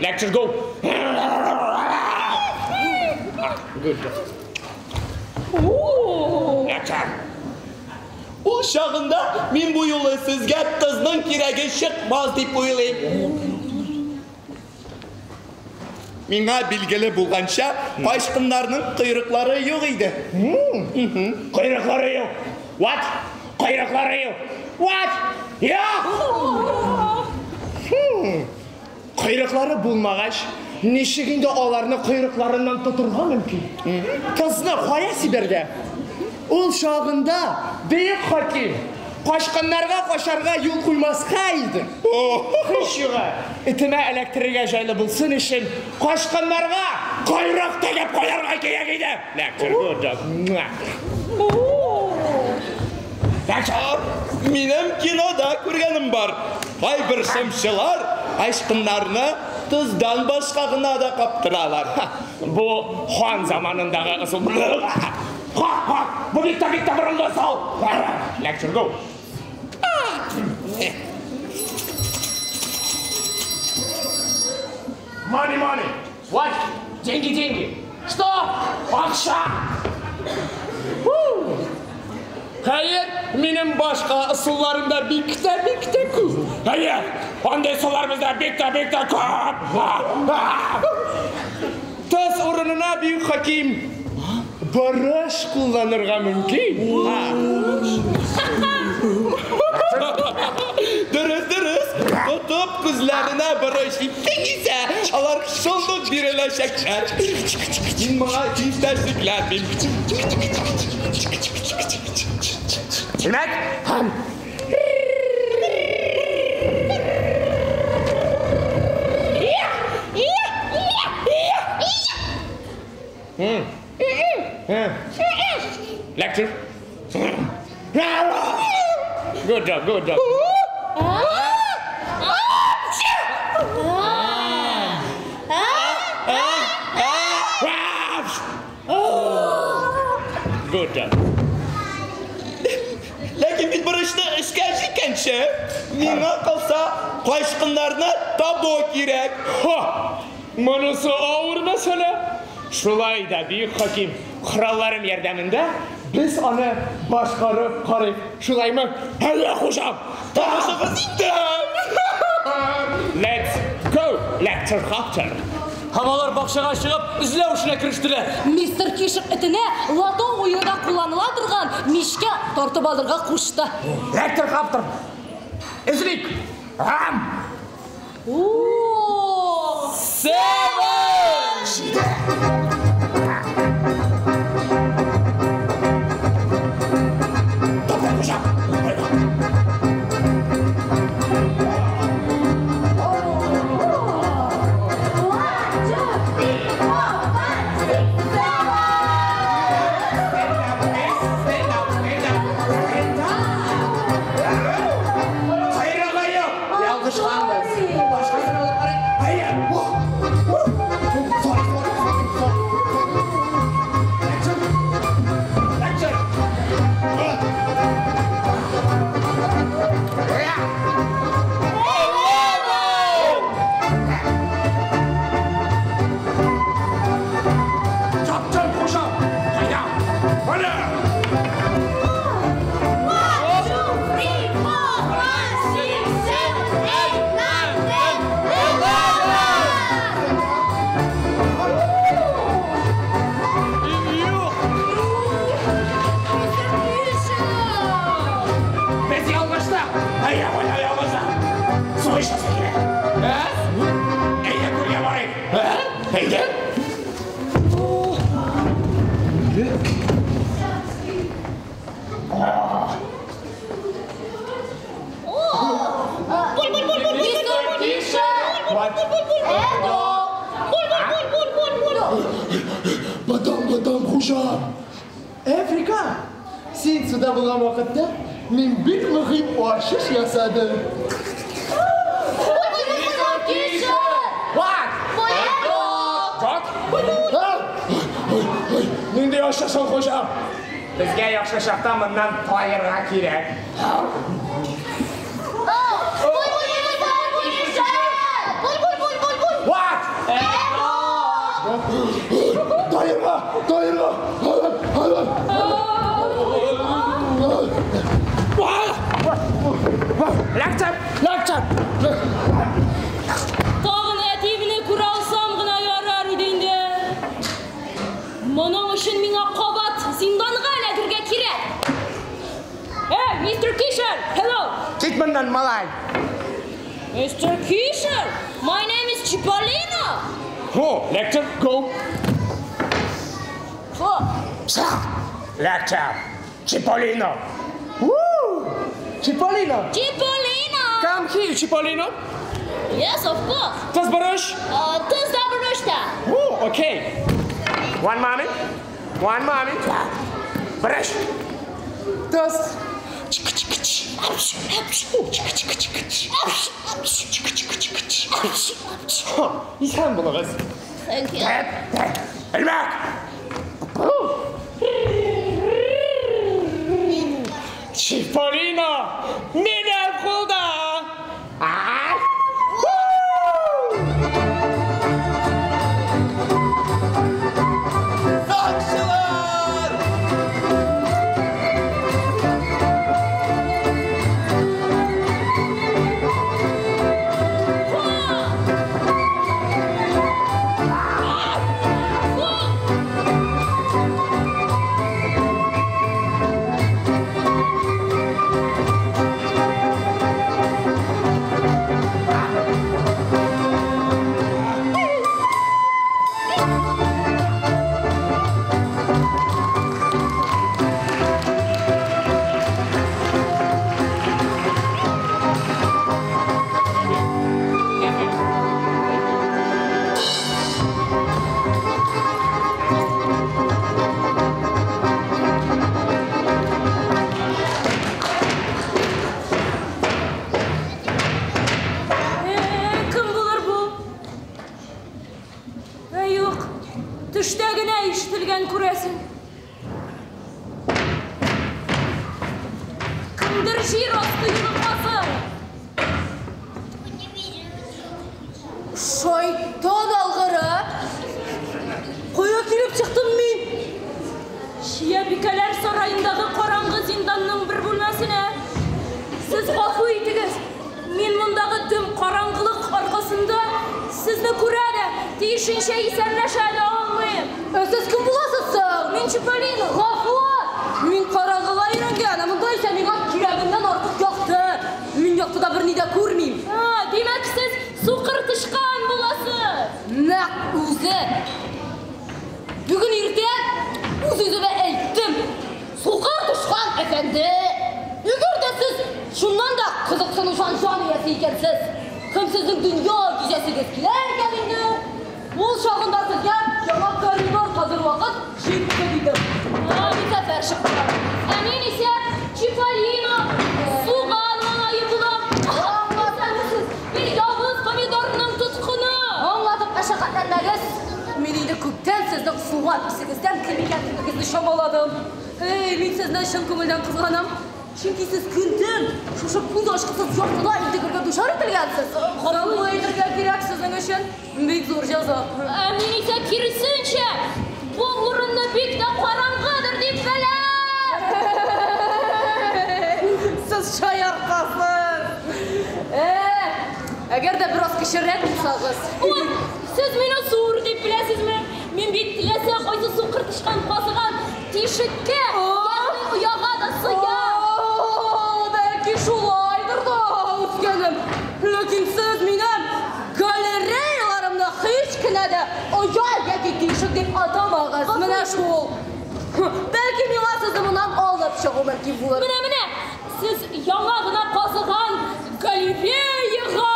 Lecture go. Good. Lecture. Ул чагында мин бу юлы сезгә тозның кирәге чыкмас дип уйлыйм. Миңа билгеле булганча, качкыннарның койрыклары юк иде. Койрыклары юк. What? Койрыклары юк. What? Юк! Койрыклары булмагач, ничек инде аларны койрыкларыннан тотырга мөмкин? Тозны кая сибәргә? Ул чагында бөек хаким качкыннарга качарга юл куймаска иде. Һич югы, этемә эләктерергә җайлы булсын өчен качкыннарга койрык тегеп куярга кирәк иде. Lecture, good dog. Lecture. Минем кинода күргәнем бар. Кайбер шымчылар качкыннарны тоздан башка гына да каптыралар. Бу хан заманындагы ысул. Ха-ха! Бу бик тә бик тә борынгы ысул. Lecture go. Money, money. What? Деньги, деньги. Что? Акча. Хәер, минем башка ысулларым да бик тә бик тә күп. Хәер, андый ысуллар бездә бик тә бик тә күп. Тоз урынына бөек хаким борыч кулланырга мөмкин. Дөрес, дөрес. Тотып күзләренә борыч сиптең исә, алар шундук биреләчәкләр. Мин моңа һич тә шикләнмим. Димәк, һәм Lecture. Good job, good job. Good job. Ләкин бит борычны эшкә җиккәнче, миңа калса, качкыннарны табу кирәк. Ха! Монысы авыр мәсьәлә. Шулай да, бөек хаким, коралларым ярдәмендә без аны башкарып карыйк. Шулаймы? Әйе, хуҗам! Тавышыгыз инде! Let's go, lecture Hopter. Һәм алар бакчага чыгып, эзләү эшенә керештеләр. Мистер Кишер этенә лото уенында кулланыла торган мичкә тартып алырга кушты. Lecture Hopter. Эзлик. Һәм О! Seven! One, two, three, four, five, six, seven. Койрыгы юк. Ялгышканбыз. Башкасын алып карыйк. Әйе. Sorry, sorry, sorry, sorry. Lecture. Lecture. Таптым, хуҗам. Кайда? Менә. One, two, three, four, five, six, seven, eight, nine, ten, 11. Юк. Мистер Кишер! Без ялгыштык. Әйе, менә ялгыштык. Су эчәсе кирәк. Ә? Әйдә, күлгә барыйк. Ә? Әйдә. Мистер Кишер! Эдо! Батам, батам, хуҗа. Эврика, син суда булган вакытта мин бик мөһим ачыш ясадым. Мистер Кишер! What? Эдо! What? Нинди ачыш ул, хуҗам? Безгә яхшы чакта моннан таерга кирәк. Мистер Кишер! Тагын әтиемне күрә алсам гына ярар иде инде. Моның өчен миңа кабат зинданга эләгергә кирәк. Эй, мистер Кишер, hello. Кит моннан, малай. Мистер Кишер, my name is Чиполлино. Хо, лектор, go. Хо. Лектор, Чиполлино. Woo! Чиполлино. Чиполлино. Come here, Чиполлино. Yes, of course. Тыз борыч. Тыз да борыч та. Woo, okay. One moment. One moment. Борыч. Тыз. Исән булыгыз. Thank you. Элмәк. Чиполлино, минем кулда. Ай! Сакчылар! Кем булыр бу? Юк, төштә генә ишетелгән күрәсең. Кемдер җир асты юлы казый. Шайтан алгыры! Кая килеп чыктым мин? Чиябикәләр сараендагы караңгы зинданның бер бүлмәсенә. Сез гафу итегез. Мин мондагы дөм караңгылык аркасында сезне күрә дә, тиешенчә исәнләшә дә алмыйм. Сез кем буласыз соң? Мин Чиполлино. Гафу! Мин караңгыга өйрәнгән, ә монда исә миңа кирәгеннән артык якты. Мин яктыда берни дә күрмим. Димәк, сез сукыр тычкан буласыз. Нәкъ үзе. Бүген иртән үз-үземә әйттем. Сукыр тычкан әфәнде, әгәр дә сез шуннан да кызыксынучан җан иясе икәнсез, һәм сезнең дөнья гизәсегез килә икән инде, ул чагында сезгә яңа коридор казыр вакыт җитте дидем. Мин сәфәр чыктым. Ә мин исә Чиполлино, суган малае булам. Аңласаңыз, мин явыз помидорның тоткыны. Аңлатып мәшәкатьләнмәгез. Мин инде күптән сезнең суган исегездән кем икәнлегегезне чамаладым. Эй, мин сезне чын күңелдән кызганам. Чөнки сез көндән шушы күз ачкысыз яктыда интегергә дучар ителгәнсез. Гафу әйтергә кирәк сезнең өчен бик зур җәза. Ә мин исә киресенчә, бу урынны бик тә караңгыдыр дип беләм. Сез шаяртасыз. Әгәр дә бераз кечерәк булсагыз. Ой, сез мине сур дип беләсезме? Мин бит теләсә кайсы сукыр тычкан казыган тишеккә, ягъни ояга да сыям. Бәлки шулайдыр да, үскәнем. Ләкин сез минем галереяларымны һич кенә дә оя яки тишек дип атамагыз. Менә шул. Бәлки миңа сезне моннан алып чыгу мөмкин булыр. Менә, менә, сез яңа гына казыган галереяга.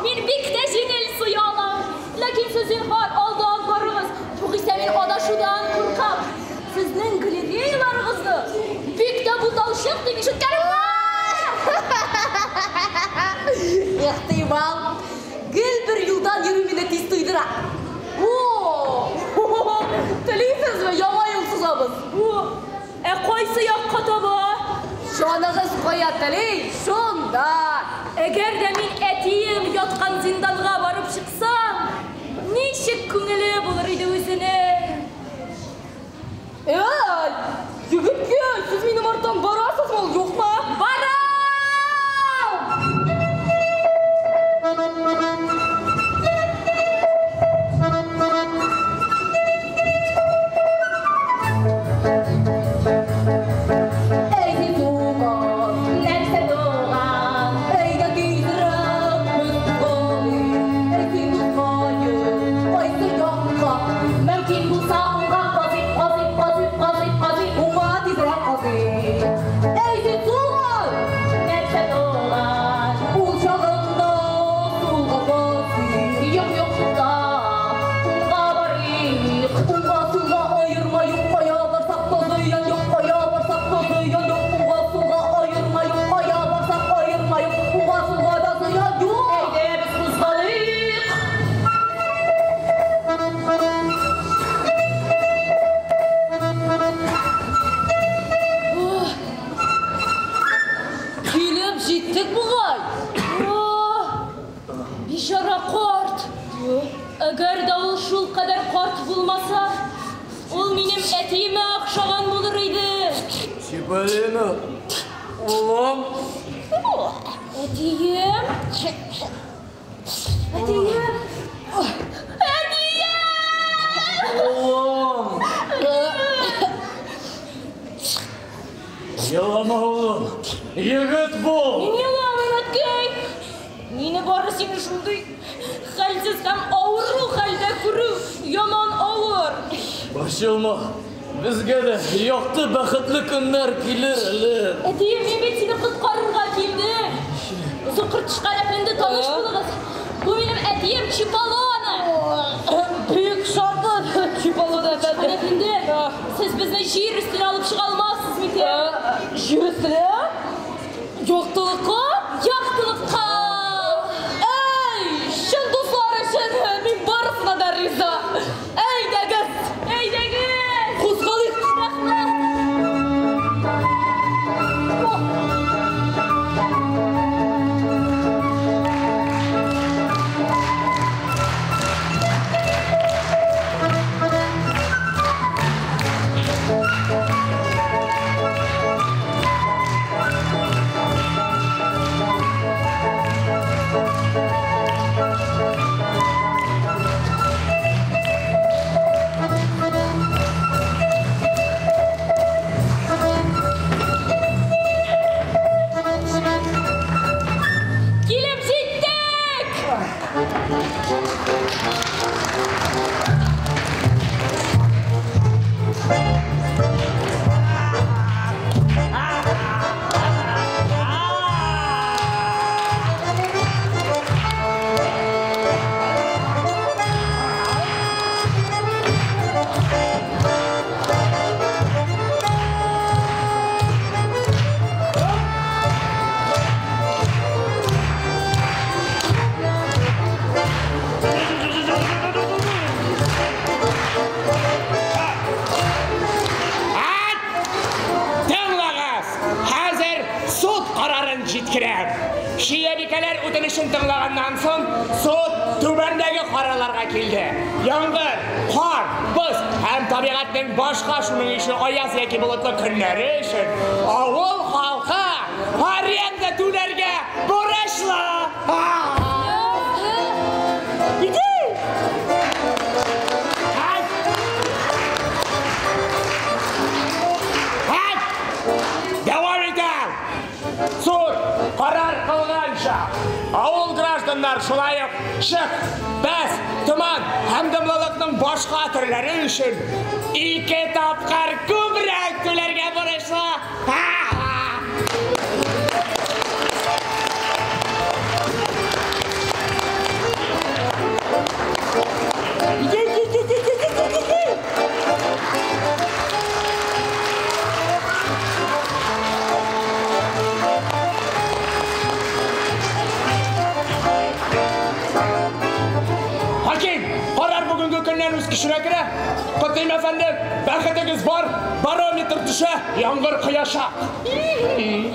Мин бик тә җиңел сыя алам. Ләкин сез зинһар алдан барыгыз. Югыйсә мин адашудан куркам. Сезнең галереяларыгызны бик тә буталчык дип ишеткәнем бар. Ихтимал, гел бер юлдан йөрү мине тиз туйдыра. О! Телисезме, яңа юл сызабыз. Ә кайсы якка таба? Җаныгыз кая тели, шунда. Әгәр дә мин әтием яткан зинданга барып чыксам, ничек күңеле булыр иде үзенең? Эй, егеткәй, сез минем арттан барасызмы, юкмы? Барам! Әй, син суган! Нәрсә туган? Ул чагында сулга басыйк. Юк, юк, тукта. Уңга барыйк. Уңга сулга аерма юк, кая барсак та зыян юк, кая барсак та зыян юк. Уңга сулга аерма юк, кая барсак аерма юк, уңга сулга да зыян юк. Әйдә, без кузгалыйк. Килеп җиттек бугай. Бичара карт. Әгәр дә ул шул кадәр карт булмаса, ул минем әтиемә охшаган булыр иде. Чиполлино, улым. Әтием? Әтием? Әтием! Улым. Елама, улым. Егет бул. Мин еламыйм, әткәй. Мине бары сине шундый хәлсез һәм авыру хәлдә күрү яман авыр. Борчылма. Безгә дә якты бәхетле көннәр килер әле. Әтием, мин бит сине коткарырга килдем. Сукыр тычкан әфәнде, таныш булыгыз. Бу минем әтием Чиполлоно. Бик шатмын, Чиполлоно әфәнде. Әфәнде, сез безне җир өстенә алып чыга алмассыз микән? Җир өстенә? Яктылыкка? Яктылыкка! Әй, чын дуслар өчен мин барысына да риза. Әйдәгез! Әйдәгез! Кузгалыйк! Рәхмәт! Килеп җиттек! Тыңлагыз! Хәзер суд карарын җиткерәм. Чиябикәләр үтенечен тыңлаганнан соң, суд түбәндәге карарларга килде. Яңгыр, кар, боз һәм табигатьнең башка шуның ише аяз яки болытлы көннәре өчен авыл халкы аренда түләргә бурычлы. Иди! Һәм дәвам итәм. Суд карар кылганча, авыл гражданнар шулай ук чык, бәс, томан һәм дымлылыкның башка төрләре өчен 2 тапкыр күбрәк түләргә бурычлы. Хаким, карар бүгенге көннән үз көченә керә. Котыйм әфәнде, бәхетегез бар, барометр төшә, яңгыр кояша. Эй,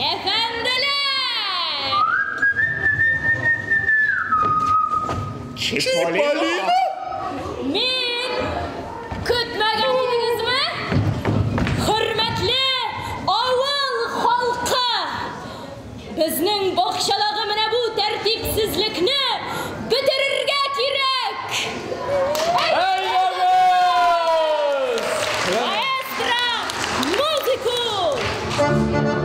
әфәнделәр! Чиполлино? Мин көтмәгән идегезме? Хөрмәтле авыл халкы! Безнең бакчадагы менә бу тәртипсезлекне бетерергә кирәк! Әйдәгез! Маэстро, музыку! Thank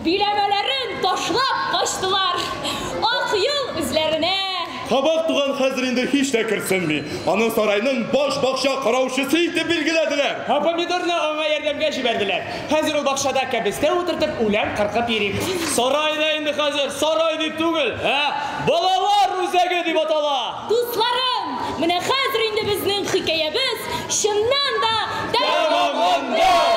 Биләмәләрен ташлап качтылар. Ак юл үзләренә. Кабак туган хәзер инде һич тә керсенми. Аны сарайның баш бакча караучысы итеп билгеләделәр. Ә помидорны аңа ярдәмгә җибәрделәр. Хәзер ул бакчада кәбестә утыртып, үлән кыркып йөри. Сарай да инде хәзер сарай дип түгел, ә балалар үзәге дип атала. Дусларым, менә хәзер инде безнең хикәябез чыннан да Тәмамланды!